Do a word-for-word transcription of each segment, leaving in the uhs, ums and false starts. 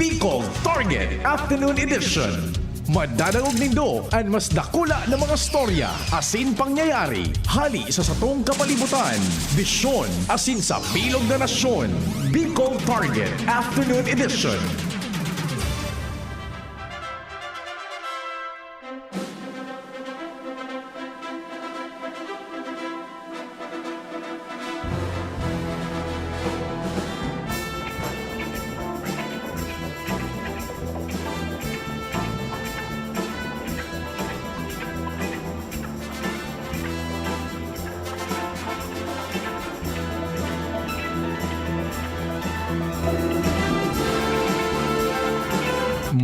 Bicol Target Afternoon Edition. Madadangog nindo an mas dakula na mga storya asin pangyayari hali sa satong kapalibutan. Bisyon asin sa bilog na nasyon. Bicol Target Afternoon Edition.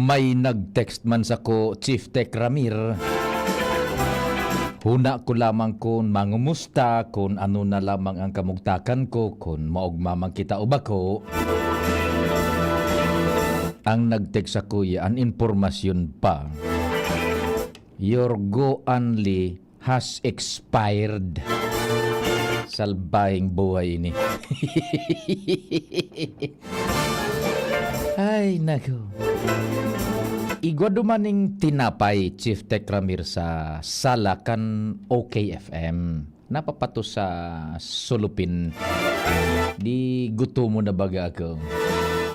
May nag-text man sako, Chief Tech Ramir. Huna ko lamang kun mangumusta, kun ano na lamang ang kamugtakan ko, kun maogma man kita o bako. Ang nag-text sakuya, an impormasyon pa, "Your Go Only has expired." Salbahing buhay ini. Ay, naku. Igwa duman ning tinapay, Chief Tech Ramir, sa sala kan O K F M. Napapatos sa solopin. Di gutomon na baga ako.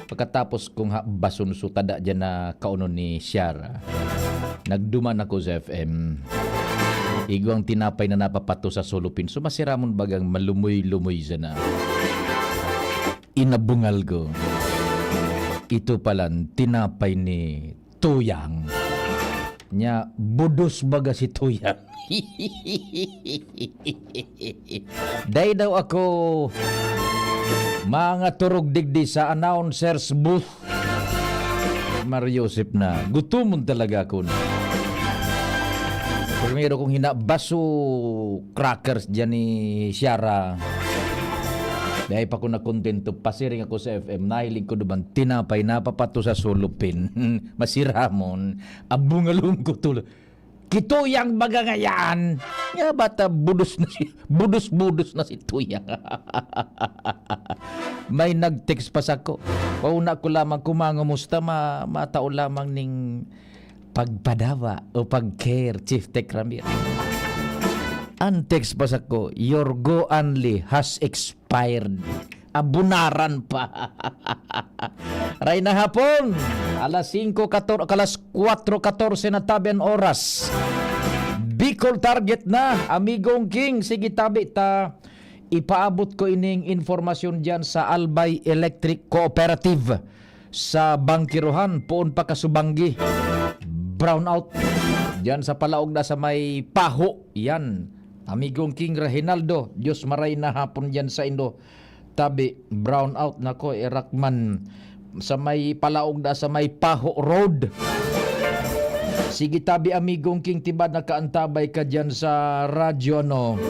Pagkatapos kong habason so tada diyan na kaunon ni Shara, nagduman ako sa F M. Igwang tinapay na napapatos sa solopin. So, masiramon bagang malumoy-lumoy sana. Inabungal ko. Ito palan, tinapay ni Tuyang. Nya, budos baga si Tuyang. Dai daw ako mangaturog digdi sa announcer's booth. Mario Joseph na. Gutomon talaga ako na. Primero kong hinabaso crackers dyan ni Shara. Dahil pa ko nakontento, pasiring ako sa F M. Nahiling ko duman, tinapay, napapato sa solopin. Masiramon. Abungalon ko tulo. Kituyang baga ngayan. Nga bata, budos na si, budos-budos na si Tuyang. May nag-text pa sako. Pauna ko lamang kumangumusta, ma-, matao lamang ning pagpadawa o pag-care, Chief Tech Ramir. Ang text pa sako, "Your Go Only has expired." Abunaran pa. Ray na hapon, alas singko kator-, alas kwatro katorse na tabi an oras. Bicol Target na, Amigong King. Sige, tabi ta. Ipaabot ko ining informasyon diyan sa Albay Electric Cooperative sa Bangkirohan, poon pa Kasubanggi. Brownout. Diyan sa palaog na sa may Paho. Yan. Amigong King Reginaldo, Diyos maray na hapon diyan sa indo. Tabi, brownout na ko, erakman. Sa may palaog na sa may Paho Road. Sige, tabi, Amigong King, tibad nakaantabay ka diyan sa radyo, ano?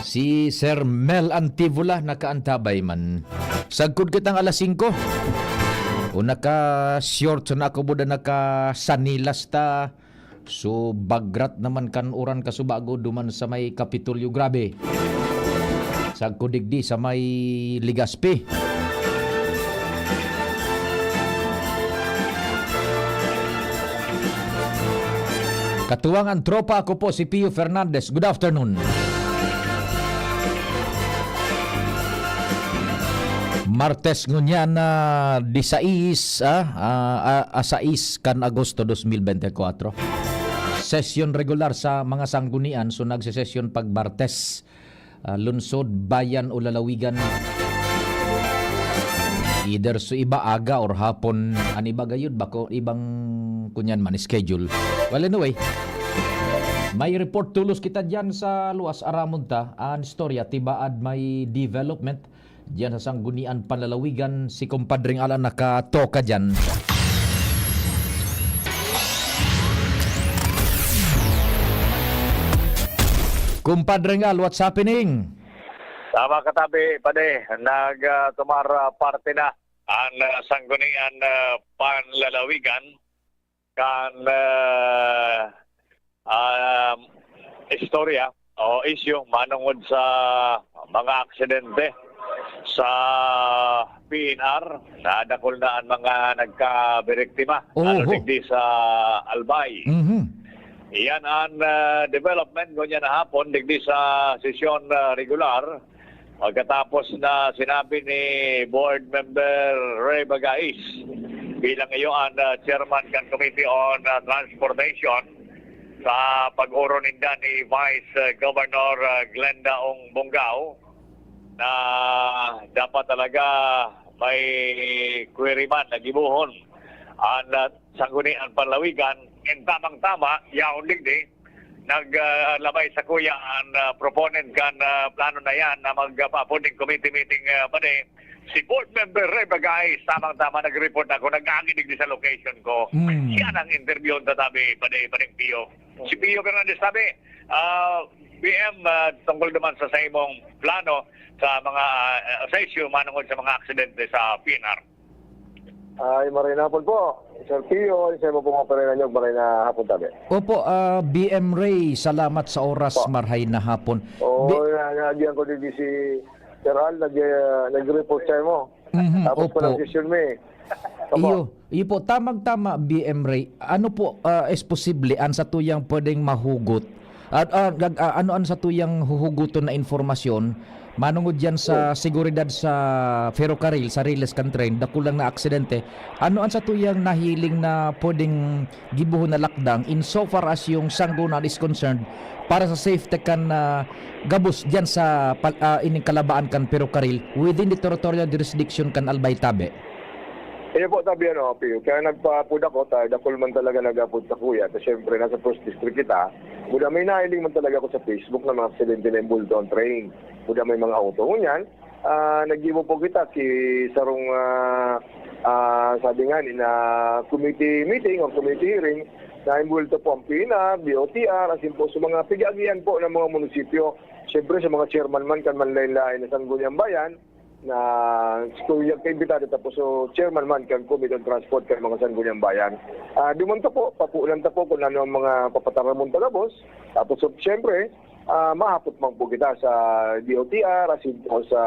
Si Sir Mel Antivola nakaantabay man. Sagkod kitang alas singko. O naka-shorts na ako, buda, naka-sanilas ta. So, bagrat naman kan uran kasubago duman sa may Kapitolyo. Grabe. Sagkod digdi sa may Legazpi. Katuwang ang tropa, ako po si Pio Fernandez. Good afternoon. Martes ngunyan na disais, ah, ah, ah, ah, sais kan Agosto dos mil bente kwatro. Sesyon regular sa mga sanggunian, so nagsesesyon pag Martes, ah, lungsod, bayan o lalawigan. Either so iba aga or hapon, an iba gayud bako ibang kunyan man schedule. Well, anyway, may report tulos kita diyan sa luwas, aramon ta an istorya, tibaad may development diyan sa Sanggunian Panlalawigan. Si Compadre Alan nakatoka diyan. Compadre Al, what's happening? Tama katabi, pade, nag, ah, tumar, ah, parte na ang, ah, Sanggunian, ah, Panlalawigan kan, ah, ah, istorya o isyu manungod sa mga aksidente sa P N R, na dakul na an mga nagkabiriktima, lalo Oho. digdi sa Albay. Mhm. Iyan an, ah, development ngunyan na hapon digdi sa sesyon, ah, regular. Pagkatapos na sinabi ni Board Member Ray Bagais, bilang iyo an, ah, chairman kan Committee on, ah, Transportation, sa pag-oro ninda ni Vice, ah, Governor, ah, Glenda Ong Bongao, na dapat talaga may query man na gibohon an, ah, Sangguniang Panlawigan, and tamang-tama, yaon digdi, nag, ah, labay sakuya an, ah, proponent kan, ah, plano na yan na magpaapod nin committee meeting, ah, padi. Si Board Member Ray Bagais, tamang-tama, nag-report ako, nag-agi digdi sa location ko. Mm. Siya nang interviewon ta tabi, padi, pading Pio. Si Pio Fernandez tabi, ah, P M, ah, tungkol naman sa, sa imong plano sa mga, ah, sa issue manungod sa mga aksidente sa P N R. Ay, maray na hapon po, Sir Pio, sa imo pong opera ninyo, maray na hapon tabi. Opo, ah, B M Ray, salamat sa oras, Po. marhay na hapon. Oo, Bi- na, naagihan ko din si Sir Al, nag, ah, nag-report sa imo. Mhm, Tapos opo. Pala session mi. Opo. Iyo, iyo po, tamang-tama, B M Ray. Ano po, ah, is posible, an satuyang pwedeng mahugot? At, ah, gag-, ah, ano an satuyang huhugoton na impormasyon manungod diyan sa Hmm. seguridad sa ferrocarril, sa riles kan tren, dakul lang na aksidente? Ano an satuyang nahiling na pwedeng gibohon na lakdang in so far as yung Sanggunian is concerned para sa safety kan, ah, gabos diyan sa pal-, ah, ining kalabaan kan ferrocarril within the territorial jurisdiction kan Albay tabi? Iyo po, tabi, ano, Pio. Kaya nagpa-apod ako, ta, dakul man talaga nag-apod sa kuya. Ta, syempre, nasa first district kita. Buda may nahiling man talaga ako sa Facebook na mga aksidente na imbulto ang train. Buda may mga auto. Ngunyan, ah, naggibo po kita ki sarong, ah, ah, sabi nga ni na committee meeting o committee hearing na imbulto po ang P N R, D O T R, asin po sa mga pig-aagihan po ng mga munisipyo. Siyempre, sa mga chairman man kan manlain-lain na sangguniang bayan, na kung yung kaimbitado tapos so chairman man kan Committee on Transport kan mga sangguniang bayan. Ah, duman ta po, papunan ta po kung ano ang mga papataramon ta gabos. Tapos, so, siyempre, ah, mahapot man po kita sa D O T R, asin po sa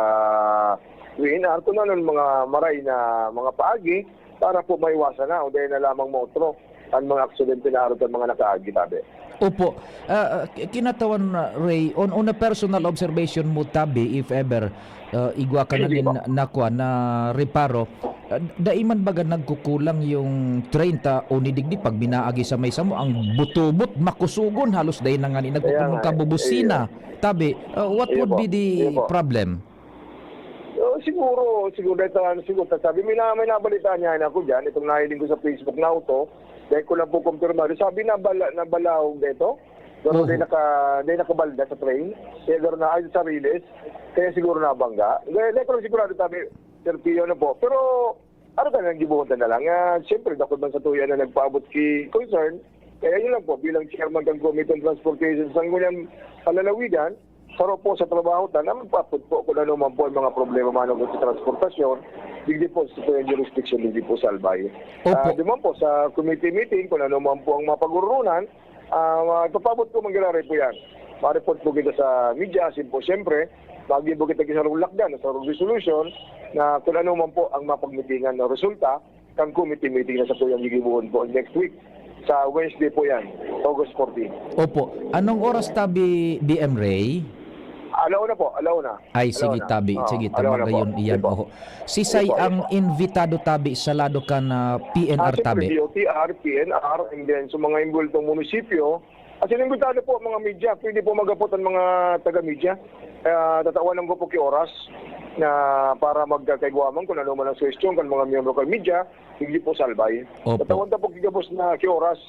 W N R, kung ano ang mga maray na mga paagi para po maiwasan na o dahil na lamang maotro ang mga aksidente na arog kan mga nakaagi, tabi. Opo. Ah, ah, ki-, kinatawan, ah, Ray, on, on a personal observation mo, tabi, if ever, ah, igwa ka na Sige din po. na, na kuwan, na reparo, ah, dai man baga nagkukulang yung train ta o ni digdi pag minaagi sa may samo, ang butubot, makusugon, halos dai na nga ni Kaya nagkukulang nga eh. kabubusina. Iyo. Tabi, ah, what Iyo would po. be the Iyo po. problem? Oh, siguro, siguro dahil talaga, siguro, ta-, sabi, may na-, may nabalitaan niya ako diyan, itong nahiling ko sa Facebook na auto. Dahil ko lang po kumpirmado. Sabi na bala-, na balaog dito. Pero Oho. di naka-, di nakabalda sa train. Kaya garo na, ay, sa riles. Kaya siguro nabangga. Dahil, dahil ko lang sigurado, sabi, Sir Pio, ano po. Pero, ano ka nang gibuhon ta na lang? Ah, siyempre, dakod man sa tuya na nagpaabot ki concern. Kaya yun lang po, bilang chairman ng Committee on Transportation sa Sangguniang Panlalawigan, saro po sa trabaho ta na magpaapod po kung ano man po ang mga problema manungkol sa transportasyon, digdi po sa jurisdiction, digdi po sa Albay. Opo. Ah, di man po sa committee meeting, kung ano man po ang mapag-urunan, ah, ipapabot ko, manggiraray po yan. Ma-report po kita sa media, asin po, siyempre, bago po kita kisarong lakdan, sa resolution, na kung ano man po ang mapagmitingan na resulta, kan committee meeting na sa tuyang gigibohon po next week. Sa Wednesday po yan, August fourteen. Opo. Anong oras tabi, B M Ray? Alauna po, alauna. Ay, sige, Alauna. tabi. Oo, Sige, alauna tamang po. gayon iyan. Sige po. Oho. Sisay Sige po, ang sige po. imbitado tabi sa lado kan, ah, P N R Ah, siyempre, tabi? D O T R, P N R, and then sa mga imbultong munisipyo. At imbitado po ang mga media, pwede po magapot ang mga taga-media. Ah, tatawan ko po ki oras na para magkakaigwaman kung ano man ang suwestyon kan mga miyembro kan media, hindi po salbay. Opo. Tatawan ta po ki gabos na ki oras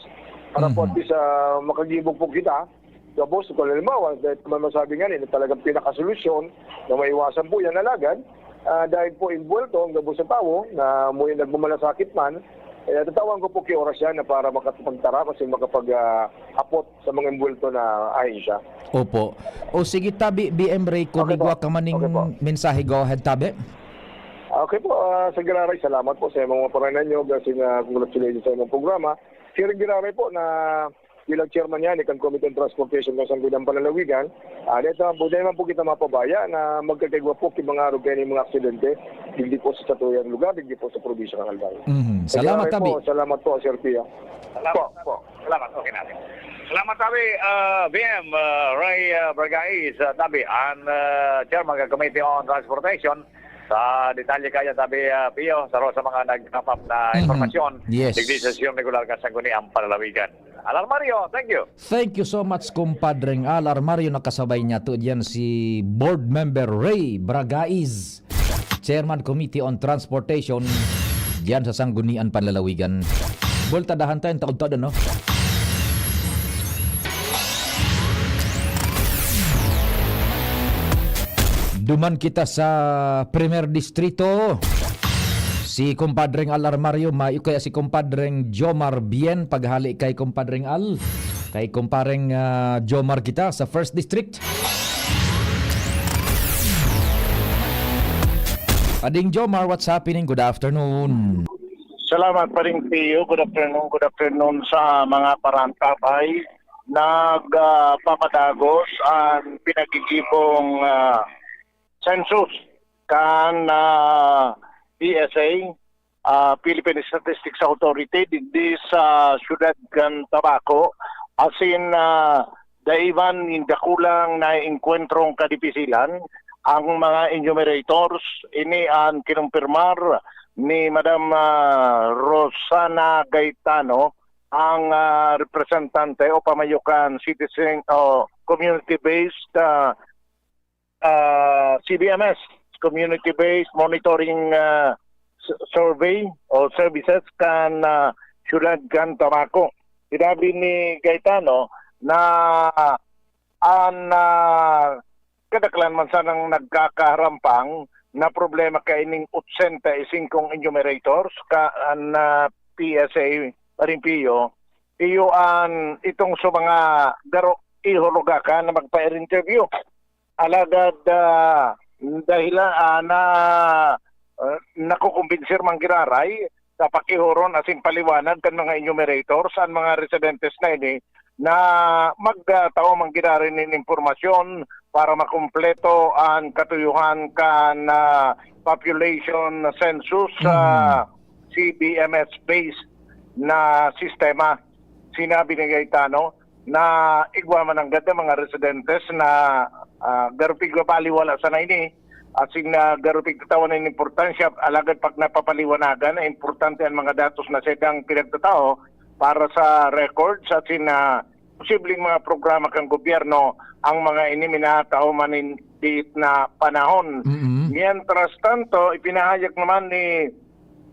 para po Mhm. at least, ah, makagibog po kita. Gabos, kung halimbawa, dahil man masabi nga na talagang pinakasolusyon na maiwasan po yan, alagad, ah, dahil po involved ang gabos sa tawo na may nagmamalasakit man, eh, tatawan ko po ki oras yan na para makapagtara kasi makapag, ah, apot sa mga involved na ahensya. Opo. O sige, tabi, B M Ray, kung Okay po. igwa ka man ning Okay po. mensahe, go ahead, tabi. Okay po, ah, Sir Giraray, salamat po sa imong mga panananyog, as in, ah, congratulations sa imong programa. Sir Giraray po, na Bilang chairman niyan, kan Committee on Transportation kan Sangguniang Panlalawigan, ah, dahil sa, dahil man po kita mapabaya na magkakaigwa po ki mga arog kaini mga aksidente, digdi po sa satuyang lugar, digdi po sa probinsya kan Albay. Mhm. Salamat, Kaya tabi. Po, salamat po, Sir Pia. Salamat po. Salamat. Okay na. Salamat, tabi. Ah, B M, ah, Ray, ah, Bragais, ah, tabi, an, ah, chairman kan Committee on Transportation, sa detalye kaya, tabi, ah, Pio, sa ro sa mga nag-wrap up na Mhm. impormasyon, Yes. digdi sa sesyon regular kan Sangguniang Panlalawigan. Alarmario, thank you. Thank you so much, kumpadreng Alarmario. Nakasabay niya to diyan si Board Member Ray Bragais, Chairman Committee on Transportation, diyan sa Sangguniang Panlalawigan. Bultadahan tayo, taod-taod, ano? Duman kita sa Primer Distrito. Si Kumpadreng Al Armario, may, kaya si Kumpadreng Jomar Bien, paghali kay Kumpadreng Al. Kay Kumpareng, ah, Jomar kita sa First District. Pading Jomar, what's happening? Good afternoon. Salamat, Paring Pio. Good afternoon, good afternoon sa mga parantabay. Nag, ah, papadagos ang pinagigibong, ah, census kan, ah, P S A, ah, Philippine Statistics Authority, digdi sa siyudad kan Tabaco. Asin, ah, dai man nin dakulang naengkwentrong kadipisilan ang mga enumerators. Ini an kinumpirmar ni Madam, ah, Rosana Gaetano, ang, ah, representante o pamayo kan citizen o community-based, ah, ah, C B M S, Community-Based Monitoring, ah, S-, Survey o Services kan, ah, siyudad kan Tabaco. Sinabi ni Gaetano na an, ah, kadaklan man sanang nagkakaharampang na problema kaining otsenta y singkong enumerators kan, ah, P S A, Paring Pio, iyo an itong sa mga garo ihulugakan na magpa-interview. Alagad, ah, dahil, ah, na, ah, nakukumbinsir man giraray sa pakihoron asin paliwanag kan mga enumerators an mga residentes na ini na magtao man giraray nin impormasyon para makumpleto an katuyuhan kan, ah, population census sa Mm. C B M S based na sistema. Sinabi ni Gaetano na igwa man nanggad an mga residentes na, ah, garo pigbabaliwala sana ini, asin na garo pigtatawan nin importansya, alagad pag napapaliwanagan na importante an mga datos na saindang pinagtatao para sa records, asin na posibleng mga programa kan gobyerno ang mga ini minatao man nin diit na panahon. Mm-mm. Mientras tanto, ipinahayag naman ni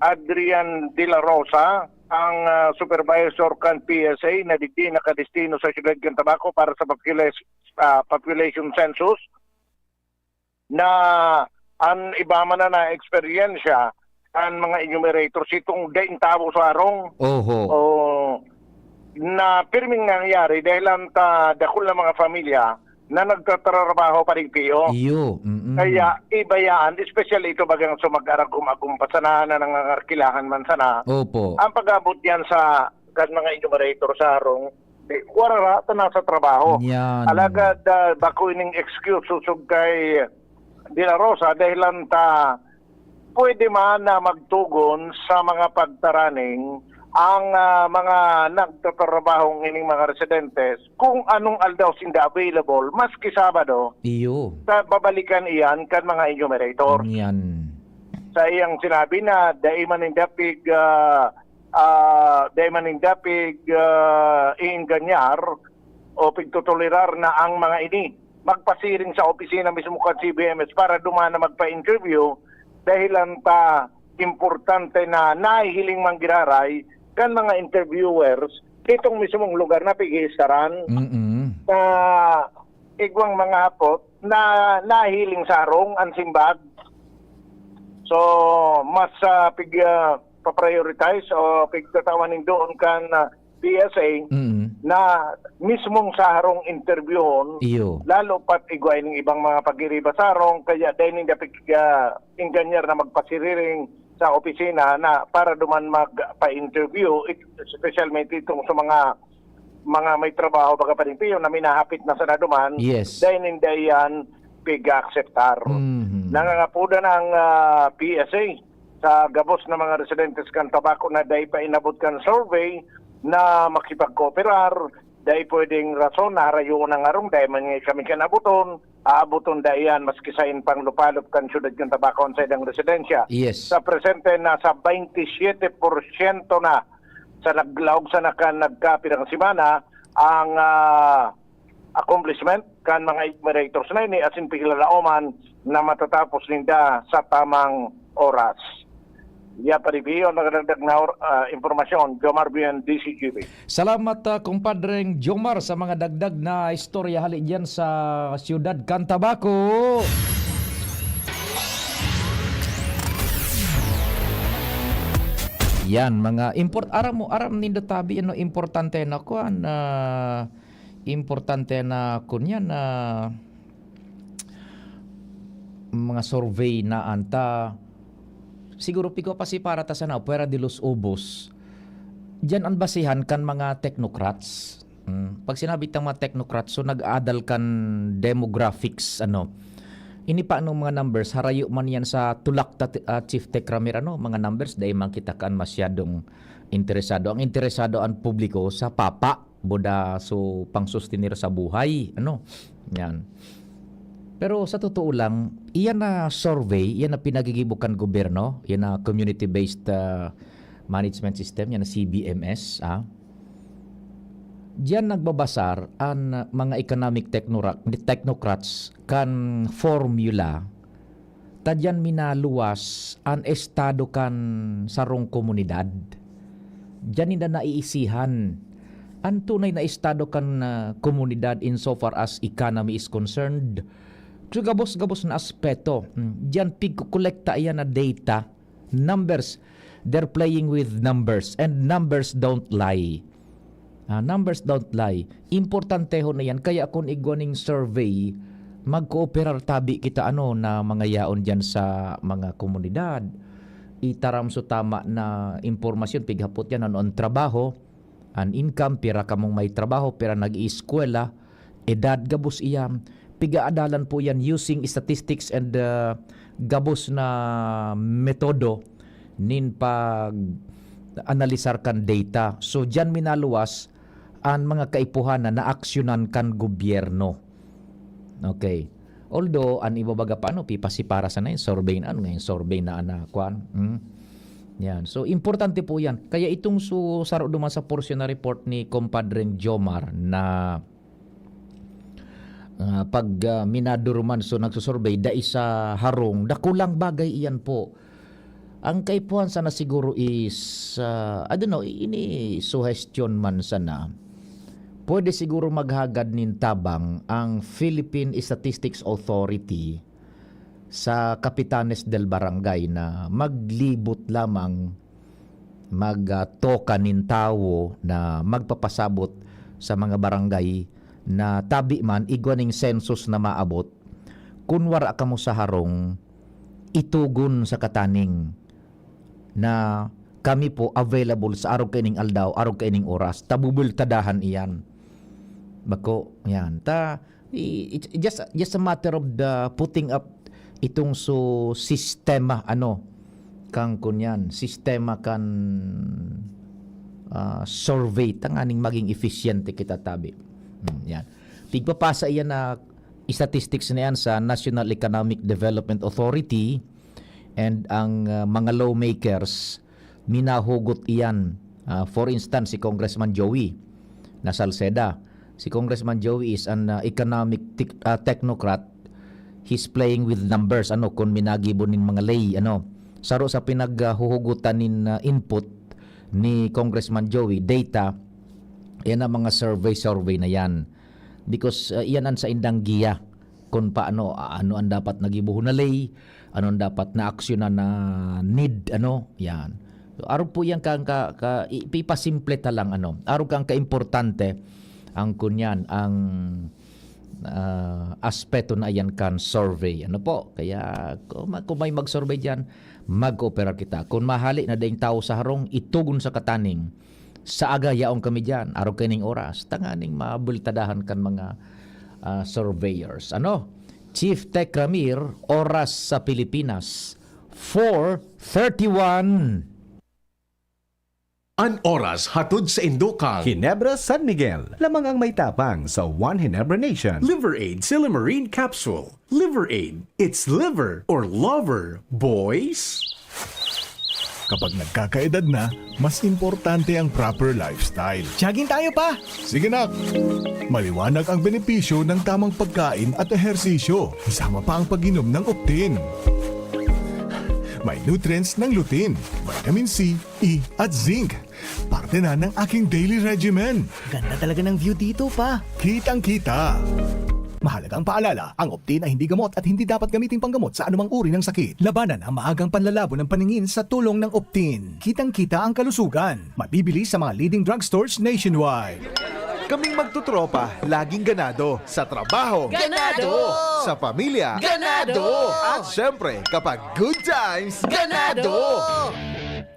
Adrian De La Rosa, ang, ah, supervisor kan P S A na digdi nakadestino sa siyudad kan Tabaco para sa population, ah, population census, na an iba man na naeksperyensya kan mga enumerators, itong daing tawo sa harong. Oho. O, na pirming nangyayari dahil lang ta dakul na mga pamilya na nagtatrabaho, Paring Pio. Iyo, mm-mm. Kaya iba yan, especially ito bagang sumag-aragom-agom pa sana na nangangarkilahan man sana. Opo. Ang pag-abot yan sa kan mga enumerator sa harong, di, warara ta nasa trabaho. Yan. Alagad, ah, bako ining excuse sosog kay De La Rosa, dahil lang ta pwede man na magtugon sa mga pagtaraning ang, ah, mga nagtatrabahong ining mga residentes kung anong aldaw sinda available, maski Sabado, Iyo. Ta babalikan iyan kan mga enumerator. Yan. Sa iyang sinabi na dai man ninda pig, ah, ah, dai man ninda pig, ah, iingganyar o pigtotolerar na ang mga ini magpasiring sa opisina mismo kan C B M S para duman na magpa-interview, dahil lang ta importante na nahihiling man giraray kan mga interviewers nitong mismong lugar na pighihistaran. Mm-mm. Sa igwang mga hapot na nahiling sa harong an simbag. So, mas, ah, pig-, ah, pa-prioritize o pigtatawan nin doon kan, ah, P S A Mm. na mismong sa harong interbyuhon, Iyo. lalo pat igwa ning ibang mga pag-iriba sa harong, kaya dai ninda pig-, ah, ingganyar na magpasiriring sa opisina na para duman magpa-interview, especially itong sa mga mga may trabaho, baga pa rin piyo, na minahapit na sa naduman, Yes. dahil hindi yan pig-akseptar. Mhm. Nangangapuda na ang ah, P S A sa gabos na mga residentes kan Tabaco na dai pa inabot kan survey na makipagkooperar, dai pwedeng rason na harayoon ang harong, dai man nga kami kanabuton, aabuton dai yan, maski sain pang lupalop kan syudad kan Tabaco ang saidang residensya. Yes. Sa presente, nasa twenty-seven porsyento na sa naglaog sa naka, nagkapirang semana ang ah, accomplishment kan mga enumerators na ini, asin piglalaoman na matatapos ninda sa tamang oras. Iya pa rin ang nakadagdag na or, ah, impormasyon, Jomar Bien, D C G B. Salamat, ah, kumpadreng Jomar, sa mga dagdag na istorya hali diyan sa siyudad kan Tabaco. Yan, mga import aram mo, aram nindo tabi ano importante na kuan, ah, importante na kunyan na mga survey na anta. Siguro pigo pa si para ta sana, pwera de los ubos. Diyan ang basihan kan mga technocrats. Mm. Pag sinabi tang mga technocrats, so nag-adal kan demographics, ano. Ini pa anong mga numbers, harayo man yan sa tulak ta, ah, Chief Tecramer, ano, mga numbers, dahil man kita kan masyadong interesado. Ang interesado ang publiko sa papa, buda, so pangsustenir sa buhay, ano. Yan. Pero sa totoo lang, iyan na survey, iyan na pinagigibo kan gobyerno, iyan na community-based ah, management system, iyan na C B M S, ah. Diyan nagbabasar an mga economic technora- technocrats kan formula ta diyan minaluwas an estado kan sarong komunidad. Diyan ninda naiisihan an tunay na estado kan ah, komunidad insofar as economy is concerned. So, gabos-gabos na aspeto. Mm, diyan pigkukolekta iyan na data, numbers. They're playing with numbers and numbers don't lie. Ah, numbers don't lie. Importanteho na yan. Kaya kung igwa ning survey, magkooperar tabi kita ano na mga yaon diyan sa mga komunidad. Itaram so tama na impormasyon, pighapot yan, ano ang trabaho, an income, pira kamong may trabaho, pira nag-iiskwela, edad, gabos iyan. Pigaadalan po yan using statistics and ah, gabos na metodo nin pag-analisar kan data. So, diyan minaluwas an mga kaipuhan na naaksyonan kan gobyerno. Okay. Although, an iba baga pa, ano, pipasipara sana yung survey na, ano nga yung survey na, ana, kwan? Hmm? Yan. So, importante po yan. Kaya itong su, saro duman sa portion na report ni Compadreng Jomar na ah, pag ah, minaduruman, so nagsusurvey, dai sa harong, dakulang bagay iyan po. Ang kaipuhan sana siguro is, ah, I don't know, ini suggestion man sana. Pwede siguro maghagad nin tabang ang Philippine Statistics Authority sa Capitanes del Barangay na maglibot lamang, magtoka nin tawo na magpapasabot sa mga barangay na tabi man igwa ning census na maabot. Kun wara kamo sa harong, itugon sa kataning na kami po available sa arog kaining aldaw, arog kaining oras. Tabubultadahan iyan. Bako, yan. Ta, i- it's just just a matter of the putting up itong so sistema, ano, kang kunyan, sistema kan ah, survey tanganing maging efficiente kita tabi. Hmm, yan. Pigpapasa iyan na statistics na yan sa National Economic Development Authority and ang ah, mga lawmakers minahugot iyan. Ah, for instance, si Congressman Joey na Salceda. Si Congressman Joey is an ah, economic tech- ah, technocrat. He's playing with numbers, ano, kung minagibo nin mga lay, ano. Saro sa pinaghuhugutan nin ah, input ni Congressman Joey, data, yan ang mga survey-survey na yan. Because ah, iyan ang saindang giya kung paano, ah, ano ang dapat nagibuhon na lay, ano ang dapat na aksyonan na need, ano, yan. So, arog po yan ka, ka, ka, ipipasimple ta lang, ano, arog kang kaimportante ang kunyan, ang ah, aspeto na iyan kan survey. Ano po? Kaya kung, ma- kung may mag-survey diyan, mag-operar kita. Kung mahali na daing tawo sa harong, itugon sa kataning Sa aga, yaon kami diyan, arog kaining oras, tanganing mabultadahan kan mga, ah, surveyors. Ano? Chief Tech Ramir, oras sa Pilipinas, four thirty-one. An oras hatod sa indukan. Ginebra San Miguel, lamang ang may tapang sa One Ginebra Nation. Liver Aid Silymarin Capsule. Liver Aid. It's liver or lover, boys. Kapag nagkakaedad na, mas importante ang proper lifestyle. Jogging tayo, pa! Sige, nak! Maliwanag ang benepisyo ng tamang pagkain at ehersisyo, kasama pa ang pag-inom ng Optin. May nutrients ng lutein, vitamin C, E, at zinc. Parte na ng aking daily regimen. Ganda talaga ng view dito, pa. Kitang-kita. Mahalagang paalala, ang Optin ay hindi gamot at hindi dapat gamiting panggamot sa anumang uri ng sakit. Labanan ang maagang panlalabo ng paningin sa tulong ng Optin. Kitang-kita ang kalusugan. Mabibili sa mga leading drugstores nationwide. Kaming magtotropa, laging ganado. Sa trabaho. Ganado! Sa pamilya. Ganado! At syempre, kapag good times, ganado!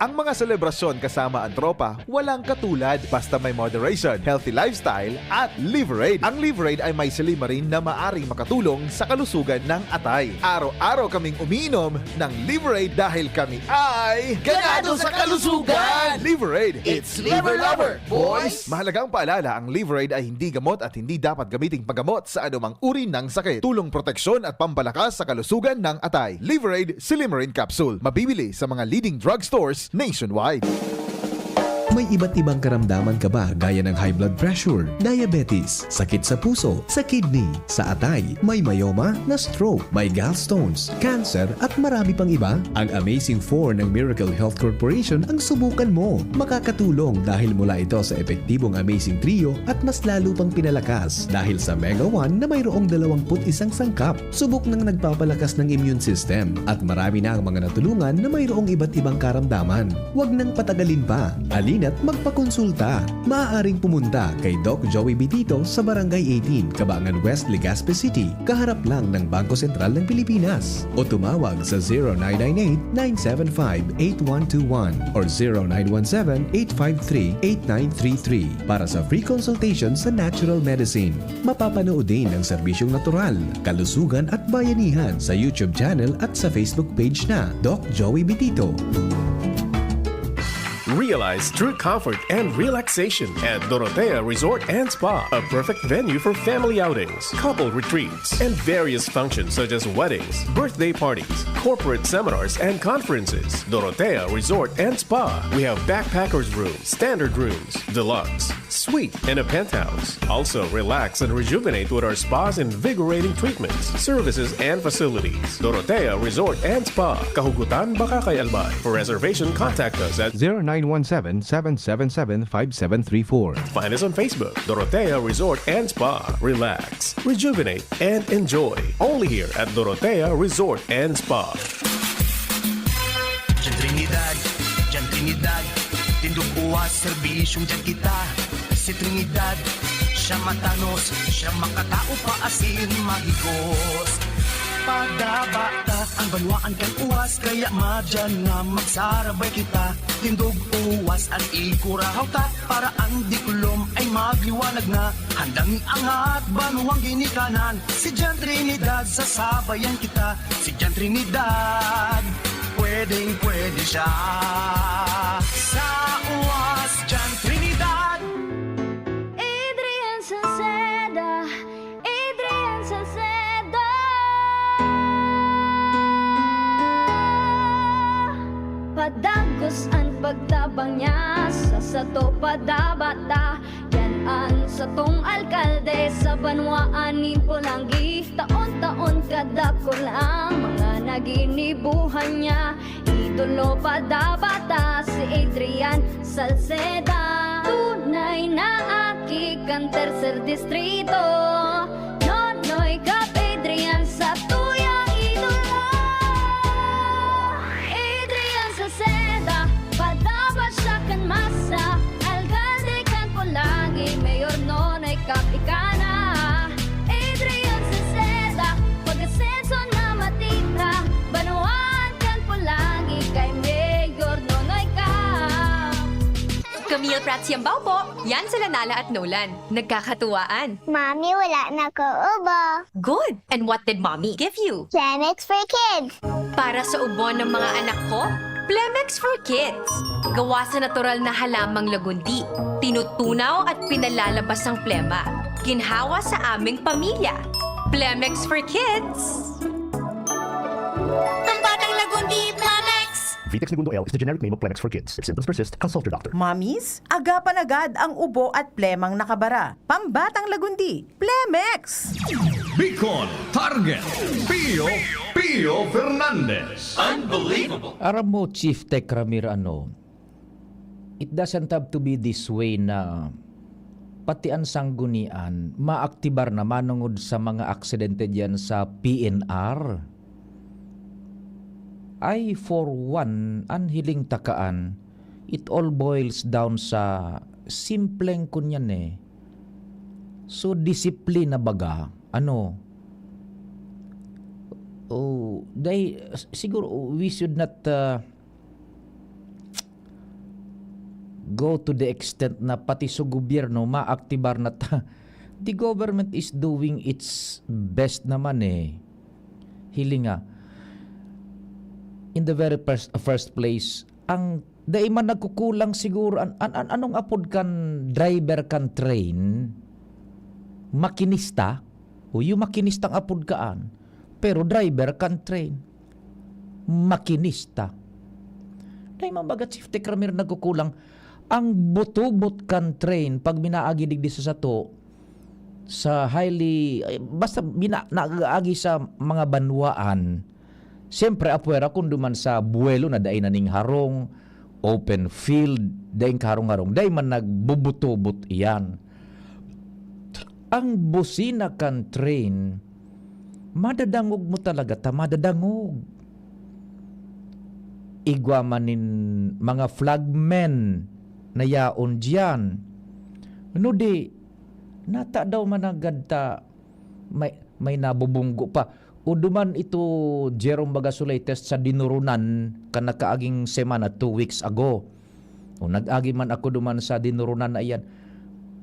Ang mga selebrasyon kasama ang tropa, walang katulad. Basta may moderation, healthy lifestyle, at Liver Aid. Ang Liver Aid ay may silymarin na maaring makatulong sa kalusugan ng atay. Araw-araw kaming umiinom ng Liver Aid dahil kami ay ganado sa kalusugan! Liver Aid, it's Liver Lover, boys! Mahalagang paalala, ang Liver Aid ay hindi gamot at hindi dapat gamiting panggamot sa anumang uri ng sakit. Tulong, proteksyon at pampalakas sa kalusugan ng atay. Liver Aid Silymarin Capsule. Mabibili sa mga leading drugstores nationwide. May iba't ibang karamdaman ka ba, gaya ng high blood pressure, diabetes, sakit sa puso, sa kidney, sa atay, may myoma, na-stroke, may gallstones, cancer, at marami pang iba? Ang Amazing Four ng Miracle Health Corporation ang subukan mo. Makakatulong dahil mula ito sa epektibong Amazing Trio at mas lalo pang pinalakas dahil sa Mega One na mayroong dalawampu't isang sangkap. Subok nang nagpapalakas ng immune system at marami na ang mga natulungan na mayroong iba't ibang karamdaman. Huwag nang patagalin pa. Halina't magpakonsulta. Maaaring pumunta kay Doc Joey Bitito sa Barangay eighteen, Cabangan West, Legazpi City, kaharap lang ng Bangko Sentral ng Pilipinas. O tumawag sa zero nine nine eight, nine seven five, eight one two one or zero nine one seven, eight five three, eight nine three three para sa free consultation sa natural medicine. Mapapanood din ang serbisyong natural, kalusugan at bayanihan sa YouTube channel at sa Facebook page na Doc Joey Bitito. Realize true comfort and relaxation at Dorotea Resort and Spa, a perfect venue for family outings, couple retreats, and various functions such as weddings, birthday parties, corporate seminars, and conferences. Dorotea Resort and Spa. We have backpackers room, standard rooms, deluxe, suite, and a penthouse. Also, relax and rejuvenate with our spa's invigorating treatments, services, and facilities. Dorotea Resort and Spa, Kahugutan, Bacacay, Albay. For reservation, contact us at zero nine one seven, seven seven seven, five seven three four. Find us on Facebook, Dorotea Resort and Spa. Relax, rejuvenate, and enjoy. Only here at Dorotea Resort and Spa. Diyan Trinidad, diyan Trinidad, tindog uwas, serbisyong diyan kita. Si Trinidad, siya matanos, siya makatao pa asin mahigos. Padaba ta ang banwaan kan uwas, kaya madiyan nga magsarabay kita. Tindog uwas an ikurahaw ta, para an diklom ay magliwanag na. Handang iangat banwang ginikanan, si Jan Trinidad, sasabayan kita. Si Jan Trinidad, pwedeng pwede siya. Sa uwas, Jan Trinidad. Adrian Salceda, Adrian Salceda. Padagos an pagtabang niya, sa sato padaba ta. Yan an satong alkalde sa banwaan nin Polangui. Taon-taon kadakul ang mga naginibuhan niya. Idolo padaba ta si Adrian Salceda. Tunay na aki kan Tercer Distrito. Nonoy Cap Adrian, satuyang idolo. Adrian Salceda, padaba siya kan masa. Alkalde kan Polangui, Mayor Nonoy Cap ika na. Adrian Salceda, pag-asenso na matita. Banwaan kan Polangui kay Mayor Nonoy Cap. Kami ang Rats Yambao po! Yan sila Nala at Nolan. Nagkakatuwaan. Mommy, wala na ko ubo. Good! And what did Mommy give you? Plemex for kids. Para sa ubo ng mga anak ko, Plemex for Kids. Gawa sa natural na halamang lagundi. Tinutunaw at pinalalabas ang plema. Ginhawa sa aming pamilya. Plemex for Kids! Ang Batang Lagundi, Plemex! Vitex Negundo L is the generic name of Plemex for kids. If symptoms persist, consult your doctor. Mamis, agapan agad ang ubo at plemang nakabara. Pambatang Lagundi, Plemex! Bicol Target, Pio Pio Fernandez. Unbelievable. Aram mo, Chief Tech Ramir, ano, it doesn't have to be this way na pati an sanggunian maaktibar na manongod sa mga aksidente diyan sa P N R. I, for one, an hiling ta kaan, it all boils down sa simpleng kunyan eh. So, disiplina baga, ano, oh, dai, siguro we should not uh, go to the extent na pati sa gobyerno maaktibar na ta. The government is doing its best naman eh. Hiling nga, in the very first, first place, ang dai man nagkukulang siguro an, an, an anong apod kan driver kan train? Makinista? O yung makinista ang apod kaan? Pero driver kan train. Makinista. Dai man baga, Chief Tech Ramir, nagkukulang ang butubot kan train pag minaagi digdi sa sato sa highly, ay, basta mina, naagi sa mga banwaan. Siyempre, apwera kung duman sa buwelo na dai na ning harong, open field, daing kaharong-harong, dai man nagbubutubot iyan. Ang busina kan train, madadangog mo talaga ta madadangog. Igwa man nin mga flagmen na yaon diyan. No di, natadaw man agad ta may, may nabubunggo pa. O duman ito, Jerome, baga sa latest sa Dinurunan kan nakaaging semana, two weeks ago. O nag-agi man ako duman sa Dinurunan na iyan.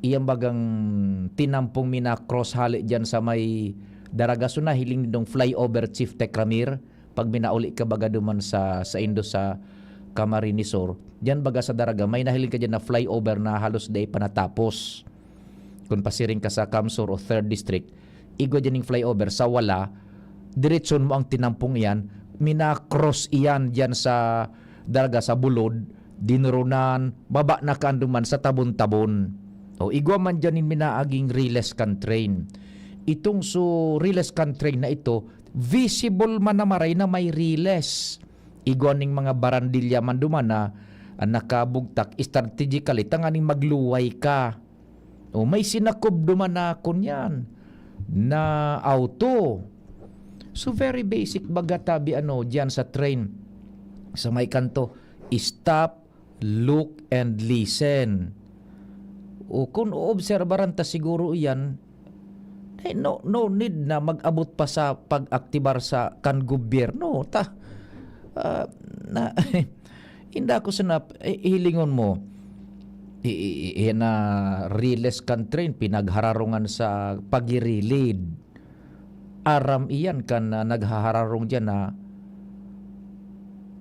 Iyan bagang tinampong mina-cross hali diyan sa may Daraga. So nahiling nindong flyover, Chief Tech Ramir, pag minauli ka baga duman sa, sa indo sa Camarines Sur. Diyan baga sa Daraga, may nahiling ka diyan na flyover na halos dai pa natapos. Kun pasiring ka sa CamSur o Third District, igwa diyan ning flyover, sa wala, diretson mo ang tinampong iyan, mina-cross iyan diyan sa Daraga, sa Bulod, Dinurunan, baba na kaan duman sa Tabon-Tabon. O igwa man diyan nin minaaging riles kan train. Itong so riles kan train na ito, visible man na maray na may riles. Igwa ning mga barandilya man duman na, ah, nakabugtak strategically tanganing magluway ka. O may sinakob duman na kunyan na auto. So very basic baga tabi ano diyan sa train. Sa may kanto, stop, look, and listen. O kung oobserbaran ta siguro iyan, eh, no, no need na mag-abot pa sa pag-aktibar sa kan gobyerno. Ta, ah, na, inda ko sinap, eh, hilingon mo, i, i, i, na riles kan train, pinaghararongan sa pagirilid. Aram iyan kan, ah, naghahararong diyan na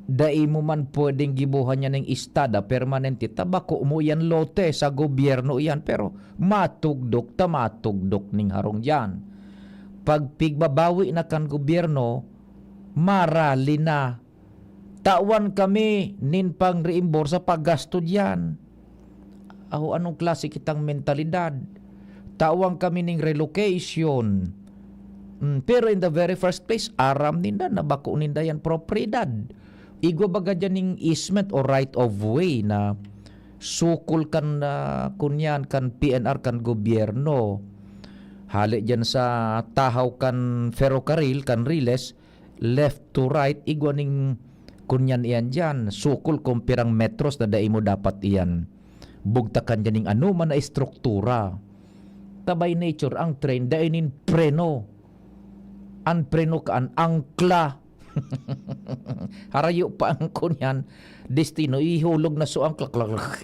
dai mo man pwedeng gibohan niya ning estada permanente, ta bako mo iyan lote, sa gobyerno iyan, pero matugdok ta matugdok ning harong diyan. Pag pigbabawi na kan gobyerno, marali na. Tawan kami nin pang-reimbursa paggasto diyan. Aho, anong klase kitang mentalidad? Tawan kami ning relocation. Mm, pero in the very first place, aram ninda na bako ninda yan propiedad. Igwa baga dyan ning easement o right of way na sukol kan, ah, kunyan kan P N R, kan gobyerno. Hali dyan sa tahaw kan ferrocarril, kan Riles, left to right, igwa ning kunyan iyan diyan, sukol kung pirang metros na dai mo dapat iyan bugtakan diyan ning anoman na estruktura. Ta by nature, ang train dai nin preno. An preno kaan angkla. Harayo pa ang kunyan, destino, ihulog na so ang klak, klak, klak.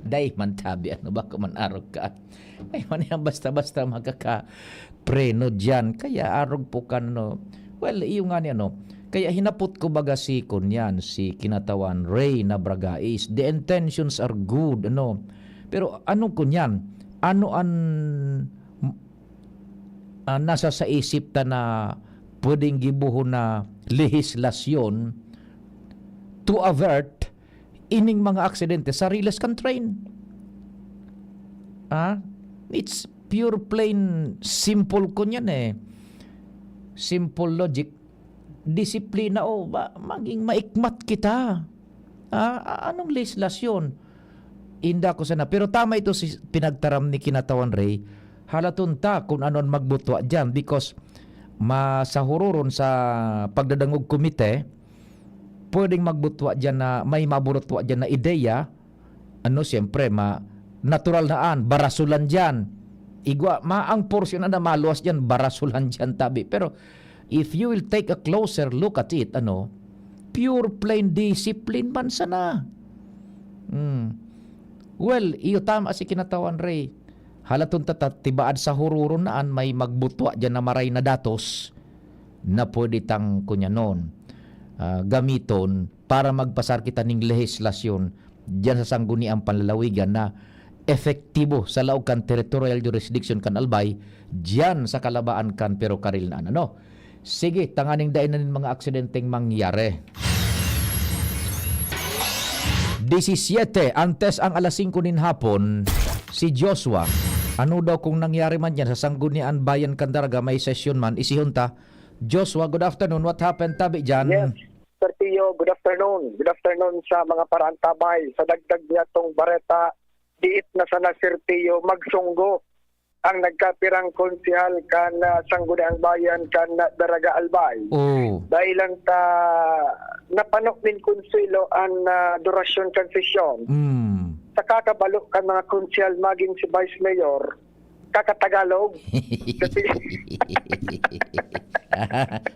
Dai man tabi, ano ba, kuman arog ka? Ay, man yan, basta-basta makakapreno dyan. Kaya arog po ka, no? Well, iyo nga ni ano. Kaya hinapot ko baga si kunyan, si Kinatawan Ray Nabragais. The intentions are good, ano? Pero anong kunyan? Ano an, ah, nasa sa isip ta na pwedeng gibohon na lehislasyon to avert ining mga aksidente sa riles kan train? Ah, it's pure plain simple kunyan eh. Simple logic. Disiplina o ba, maging maikmat kita. Ah, a-, anong lehislasyon? Inda ko sana. Pero tama ito si pinagtaram ni Kinatawan Ray. Halaton ta kung ano ang magbutwa diyan because masahururon sa pagdadangog komite, pwedeng magbutwa diyan na may maburutwa diyan na ideya. Ano, siyempre, ma-, natural na an, barasulan diyan. Igwa, ma-, ang porsyon na maluwas diyan, barasulan diyan, tabi. Pero if you will take a closer look at it, ano, pure plain discipline man sana. Hmm. Well, iyo tama si Kinatawan Ray. Halaton ta ta, tibaad sa hururon na an may magbutwa diyan na maray na datos na pwede tang kunyanon, ah, gamiton para magpasar kita ning lehislasyon diyan sa sangguniang panlalawigan na epektibo sa laog kan territorial jurisdiction kan Albay, diyan sa kalabaan kan perokaril na ano. Sige, tanganing dai na nin mga aksidenteng mangyari. Disisiete, antes ang alas singko nin hapon, si Joshua. Ano daw kung nangyari man yan sa Sanggunian Bayan kan Daraga, may sesyon man, isihon ta. Joshua, good afternoon. What happened, tabi dyan? Yes, Sir Tio, good afternoon. Good afternoon sa mga paraantabay. Sa dagdag niya tong bareta, diit na sana, Sir Tio, magsunggo ang nagkapirang konsehal kan, ah, Sangguniang Bayan kan, ah, Daraga Albay. Oh. Dahil lang ta napano nin konsuelo an, ah, durasyon kan sesyon. Mm. Sa kakabalo kan mga konsehal magin si Vice Mayor, kakatagalog. Kasi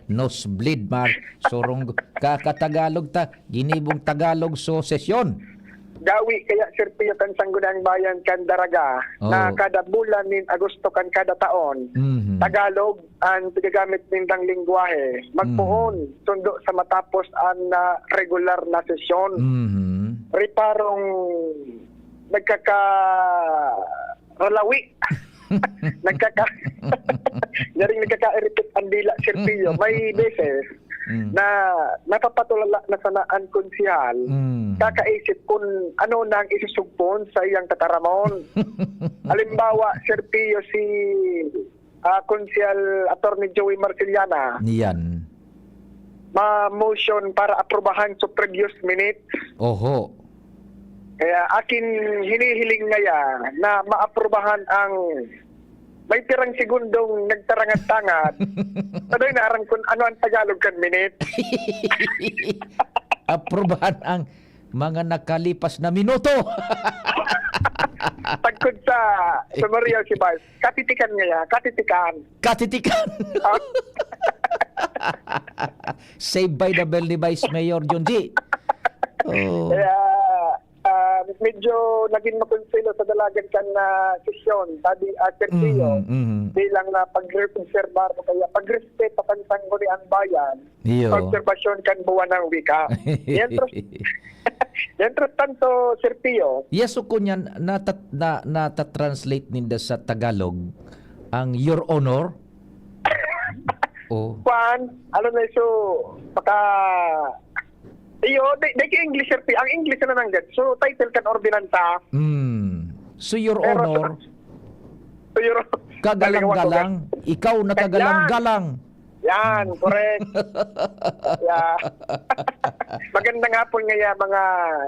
Nosebleed, mar-, surong, kakatagalog ta, ginibong Tagalog so sesyon. Gawi kaya, Sir Pio, kan Sangguniang Bayan kan Daraga, Oo. na kada bulan nin Agosto kan kada taon, Mhm. Tagalog an pigagamit nindang lengwahe. Magpoon, Mhm. sundo sa matapos an, ah, regular na sesyon. Mhm. Reparong nagkaka-, ralawi. Nagkaka-, yaring nagkaka-iripit ang dila, Sir Pio. May beses Mm. na napapatulala na sana an konsehal, Mm. kakaisip kun ano na ang isusugpon sa iyang tataramon. Halimbawa, Sir Pio, si, ah, Konsehal Attorney Joey Marciliana. Yan. Ma-motion para aprubahan sa previous minute. Oho. Kaya akin hinihiling ngaya na maaprubahan ang may pirang segundong nagtarangad-tangad. Ano yung naaram kun ano ang Tagalog kan minute? Aprubahan ang mga nakalipas na minuto. Tagkod sa sumario si Vice, katitikan ngaya, katitikan. Katitikan. Ah. Saved by the bell ni Vice Mayor Junji. Oh. Kaya, ah, medyo naging makonselo sa dalagan kan, ah, sesyon. Sabi, ah, Sir Pio, Mhm, mhm. bilang, ah, pag-obserbar o kaya pagrespeto kan sangguniang bayan, Iyo. obserbasyon kan buwan ng wika. Mientras, mientras tanto, Sir Pio. Yes, so kunyan, nata-, na, nata-translate ninda sa Tagalog ang Your Honor? Oh. Kwan, ano na so, baka, iyo, di, di ka English, Sir Pio. Ang English na nanggad. So, title kan ordinansa. Hmm. So, Your Pero, Honor, so, Your Kagalang-galang. Ikaw na Yan. kagalang-galang. Yan, correct. Yeah. Magandang hapon ngaya, mga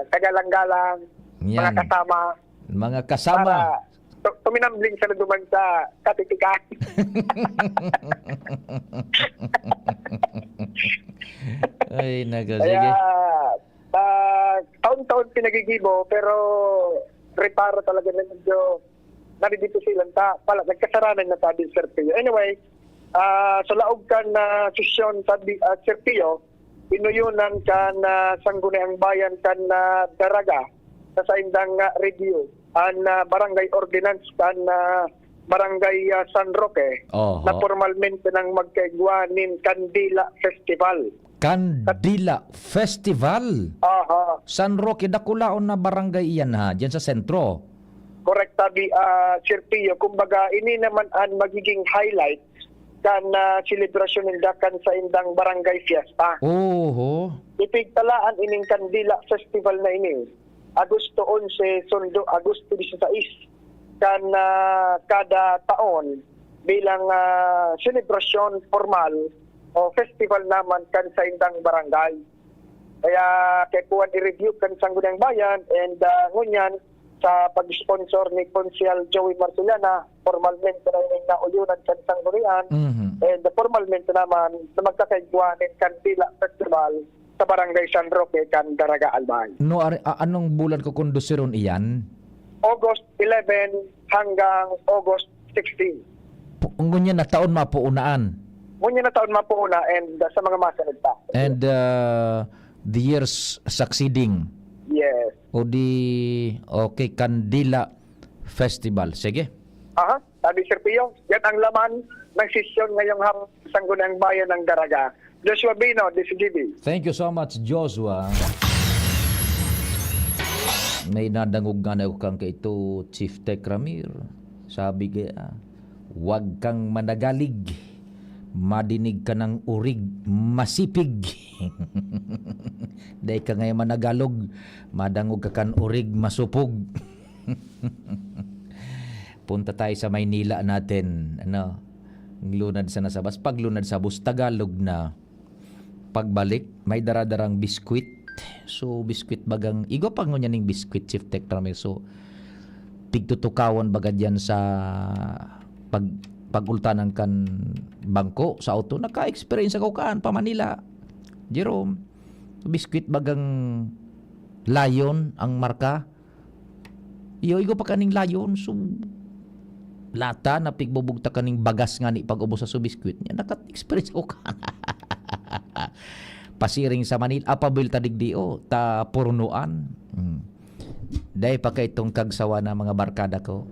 kagalang-galang, mga Yan. kasama. Mga kasama. Para tu-, tuminambling sa naduman sa katitikan. Ay, nako, Kaya, sige. ah, taon-taon pinagigibo, pero reparo talaga na medyo nadidipisilan ta. Pala, nagkasaranan na tabi, Sir Pio. Anyway, Ah, sa laog kan, ah, sesyon, sabi, ah, Sir Pio, inuyonan kan, ah, Sangguniang Bayan kan, ah, Daraga sa saindang, ah, review an, ah, barangay ordinance kan, ah, Barangay, ah, San Roque Oho. na pormalmente nang magkaigwa nin Kandila Festival. Kandila Festival? Aha. San Roque, dakulaon na barangay iyan, ha, diyan sa sentro. Correct, sabi, ah, Sir Pio. Kumbaga, ini naman an magiging highlight kan, ah, selebrasyon ninda kan saindang barangay fiesta. Oho. Ipigtalaan ining Kandila Festival na ini, Agosto onse, sundo Agosto dieciséis, kan, ah, kada taon bilang, ah, selebrasyon formal o festival naman kan saindang barangay. Kaya kaipuhan i-review kan Sangguniang Bayan and, ah, ngunyan sa pag-sponsor ni Konsehal Joey Marcellana, formalmente na ining nauyonan kan Sanggunian Mhm. and formalmente naman na magkakaigwa nin Kandila Festival sa Barangay San Roque kan Daraga, Albay. No, ar-, a-, anong bulan ko kondusiron iyan? August eleven hanggang August sixteen. Pu-, ngunyan na taon mapuunaan. Ngunyan na taon mapuuna and, uh, sa mga masunod pa. And, uh, the years succeeding. Yes. O di, okay, Kandila Festival. Sige. Aha, sabi Sir Pio, yan ang laman ng sesyon ngayong hap-, Sangguniang Bayan ng Daraga. Joshua Bino, D C G B. Thank you so much, Joshua. May nadangog nga na kang kaito, Chief Tech Ramir. Sabi kaya, "Wag kang managalig. Madinig ka ng urig, masipig." Dai ka ngayon managalog, madangog ka kan urig, masupog. Punta tayo sa Maynila natin, ano, lunad sa nasabas. Paglunad sa bus, Tagalog na. Pagbalik, may daradarang biskwit. So, biskwit bagang, igwa pa ngunyan ning biskwit, Chief Tech Ramil. So, pigtutukawan baga diyan sa pag-, pag-ultanan kan bangko sa auto. Naka-experience ako kaan pa Manila, Jerome. Biskwit bagang Lion ang marka. Iyo, igwa pa kaning Lion, so, lata na pigbubugtak kaning bagas ngani pag-ubos sa biskwit niya. Naka-experience ako ka. Pasiring sa Manila, apabel ta digdi, oh, ta purnuan. Hmm. Dai pa kay itong kagsawa na mga barkada ko.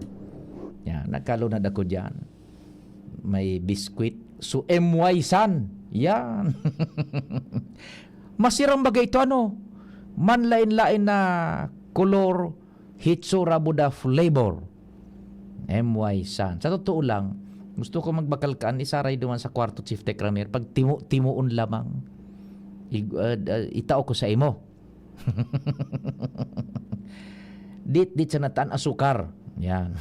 Yan, nagkalunad ako diyan. May biskwit. So, M Y San. Yan. Masiram bagay ito, ano? Manlain-lain na kolor, hitsura, buda, flavor. M Y San. Sa totoo lang, gusto ko magbakal kaan, isaray duman sa kwarto, Chief Tech Ramir, pag timo-timoon lamang. Ig-, ah, ah, itao ko sa imo. Dit-dit sa natan, asukar. Yan.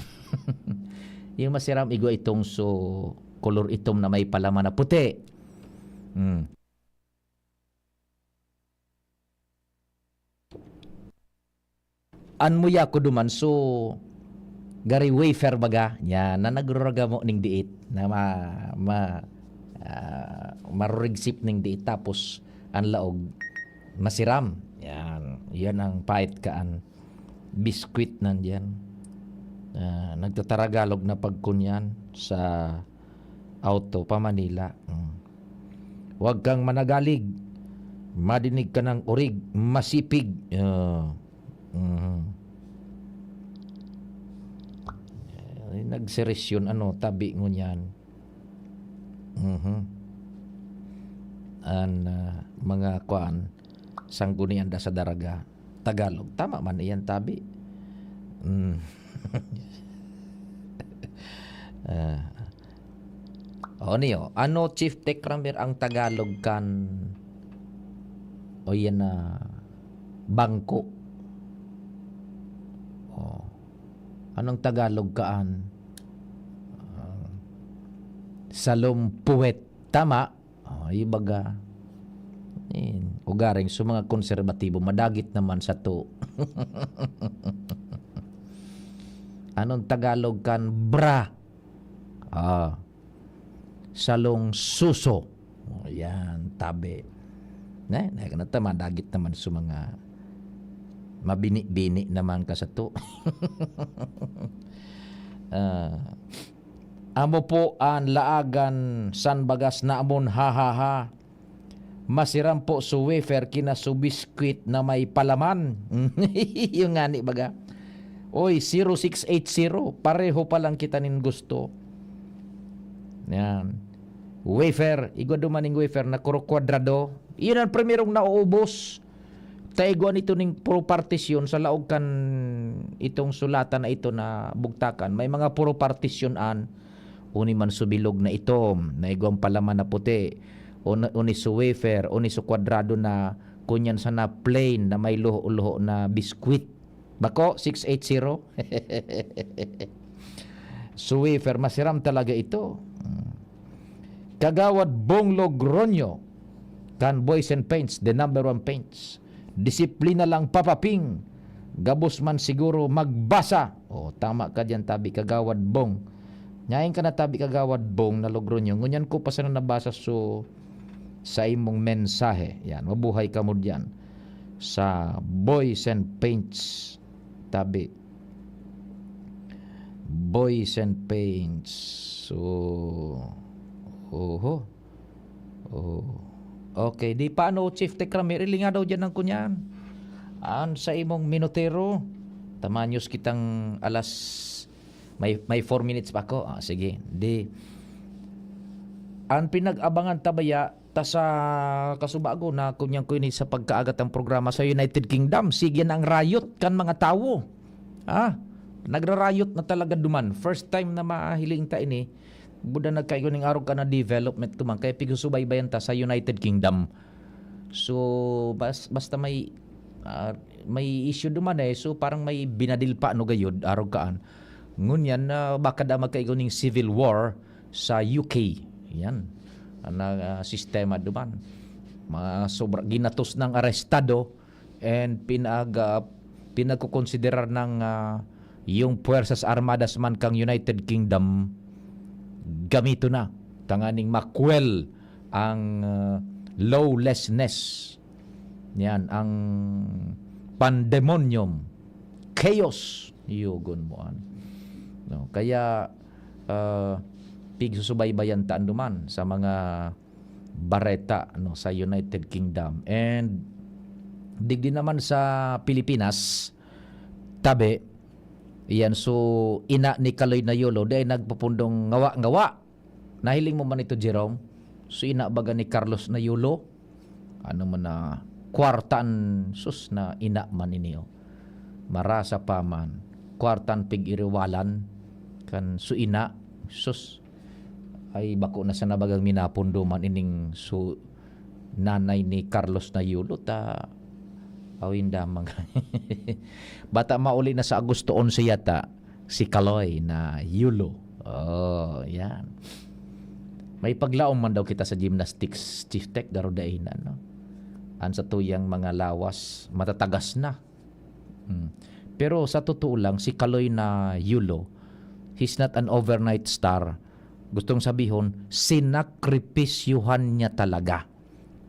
Yung masiram, igwa itong so, kolor itom na may palaman na puti. Hmm. An muya ko duman, so, gari wafer baga, yan, na nagrurugamo ning diit, na ma-, ma-, ah, marurigsip ning diit, tapos an laog masiram. Yan, yan ang pait kaan biskwit nandiyan. Ah, nagtataragalog na pagkunyan sa auto pa Manila. Mm. Huwag kang managalig. Madinig ka ng urig, masipig. Ah, mhm. Eh, nagseresyon, ano, tabi ngunyan. Mhm. An, ah, mga kuan, sanggunian da sa daraga. Tagalog. Tama man iyan, tabi. Mm. Ah. O, niyo, ano, Chief Tech Ramir, ang Tagalog kan, o, yan na, bangko? O, anong Tagalog kaan? Ah, salong puwet. Tama. Oh, ibaga, eh, ugaring sa mga konserbatibo, madagit naman sato. Anong Tagalog kan bra? Ah, salong suso. Oh, yan, tabi. Ne, ne, na ta, madagit naman sa mga mabini-bini naman ka sato. Ah, Amo po an laagan san bagas namon, ha, ha, ha. Masiram po su wafer kina su biskwit na may palaman. Yung ngani baga. Oy, zero six eight zero, pareho pa lang kita nin gusto. Yan. Wafer, igwa duman ning wafer na kuro kwadrado. Iyon ang primerong nauubos. Ta igwa nito ning puro partisyon sa laog kan itong sulatan na ito na bugtakan. May mga puro partisyon an uni man su bilog na itom, na igwang palaman na puti, o na, uni su wafer, uni su kwadrado na kunyan sana plain na may luho-luho na biskwit. Bako, six eight zero. Su wafer, masiram talaga ito. Mm. Kagawad Bong Logroño, kan Boys and Paints, the number one paints. Disiplina lang, Papa Ping. Gabos man siguro magbasa. Oh, tama ka diyan, tabi, Kagawad Bong. Nyain ka na, tabi, Kagawad Bong na Logroño. Ngunyan ko pa sana nabasa su, sa imong mensahe. Yan, mabuhay ka mo diyan. Sa Boys and Paints, tabi. Boys and Paints. So, oho. Oh. Okay, di paano, Chief Tech Ramir, ilinga daw dyan ang kunyan. An sa imong minutero, tamanyos kitang alas, may, may four minutes pa ako. Ah, sige, di. An pinag-abangan tabaya, ta sa kasubago na kunyan ko ini sa pagkaagat ang programa sa United Kingdom. Sige na ang riot kan mga tawo. Ah, nagra-riot na talaga duman. First time na mahiling ta ini. Buda nagkaigo ning arog ka na development duman. Kaya pigsusubaybayan ta sa United Kingdom. So, bas-, basta may, ah, may issue duman eh. So, parang may binadil pa, ano gayod, arog kaan. Ngunyan, ah, baka da magkaigo ning civil war sa U K. Yan. Ang, ah, sistema duman. Mga sobra, ginatos ng arestado and pinag-, ah, pinagkukonsiderar ng, ah, yung Puwersas Armadas man kang United Kingdom, gamito na tanganing makwel ang, ah, lawlessness. Yan, ang pandemonium, chaos, yugon mo an. No, kaya, ah, pigsusubaybayan ta duman sa mga bareta, no, sa United Kingdom. And digdi naman sa Pilipinas, tabi, yan, so, ina ni Kaloy na Yolo, dai nagpupundong ngawa-ngawa. Nahiling mo man ito, Jerome? So, ina baga ni Carlos na Yolo? Ano man na kwartan, sus, na ina man ini, oh. Marasa pa man. Kwartan pig-iriwalan kan su ina, sus. Ay, bako na sana bagang minapundo man ining su nanay ni Carlos na Yolo ta awin damang. Bata mauli na sa Agosto onse yata si Kaloy na Yolo. Oh, yan. May paglaom man daw kita sa gymnastics, Chief Tech, garo dai na, no? An sa tuyang mga lawas, matatagas na. Hmm. Pero sa totoo lang, si Kaloy na Yolo, he's not an overnight star. Gustong sabihon, sinakripisyohan niya talaga.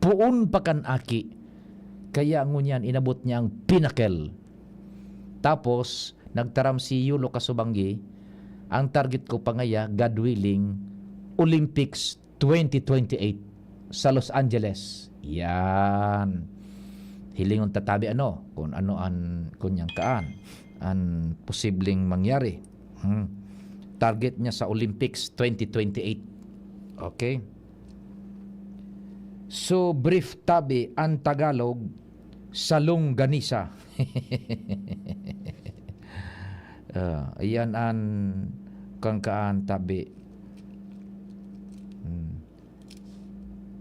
Poon pa kan aki. Kaya ngunyan, inabot niya ang pinnacle. Tapos, nagtaram si Yolo Kasubanggi, "Ang target ko pa ngaya, God willing, Olympics twenty twenty-eight sa Los Angeles." Yan. Hilingon ta tabi ano, kung ano an, kung yang kaan, an posibleng mangyari. Hmm. Target niya sa Olympics twenty twenty-eight. Okay? So, brief tabi, ang Tagalog, sa longganisa. Ah, iyan an kangkaan tabi. Hmm.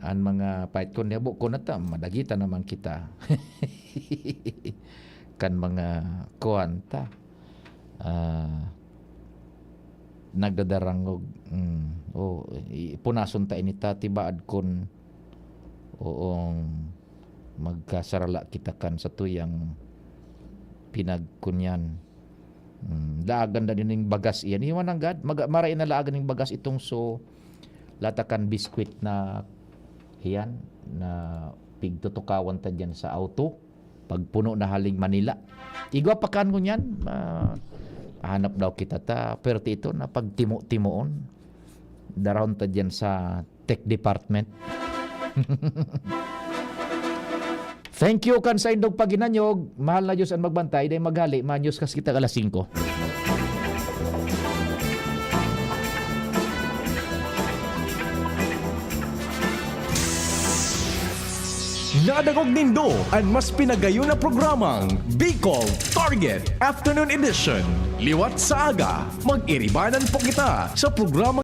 An mga pait ko, niyabo ko na ta, madagita naman kita. Kan mga kuwan ta. Ah, nagdadarangog. Mm. Oh, i-, punason ta ini ta, tibaad kun, oong, magkasarala kita kan sa tuyang pinagkunyan. Mm, laagan na din ning bagas iyan. Iwan ang gad, mag-, maray na laagan ning bagas itong so, lata kan biskwit na iyan, na pigtutukawan ta dyan sa auto. Pagpuno na haling Manila. Igwa pa kan ngunyan, ah, hanap daw kita ta, pero ti ito na pagtimo-timoon. Daraon ta dyan sa tech department. Thank you kan saindong paghinanyog. Mahal na Diyos an magbantay. Dai maghali, ma-news kas kita alas singko. Nadangog nindo an mas pinagayon na programang Bicol Target Afternoon Edition. Liwat sa aga, mag-iribanan po kita sa programang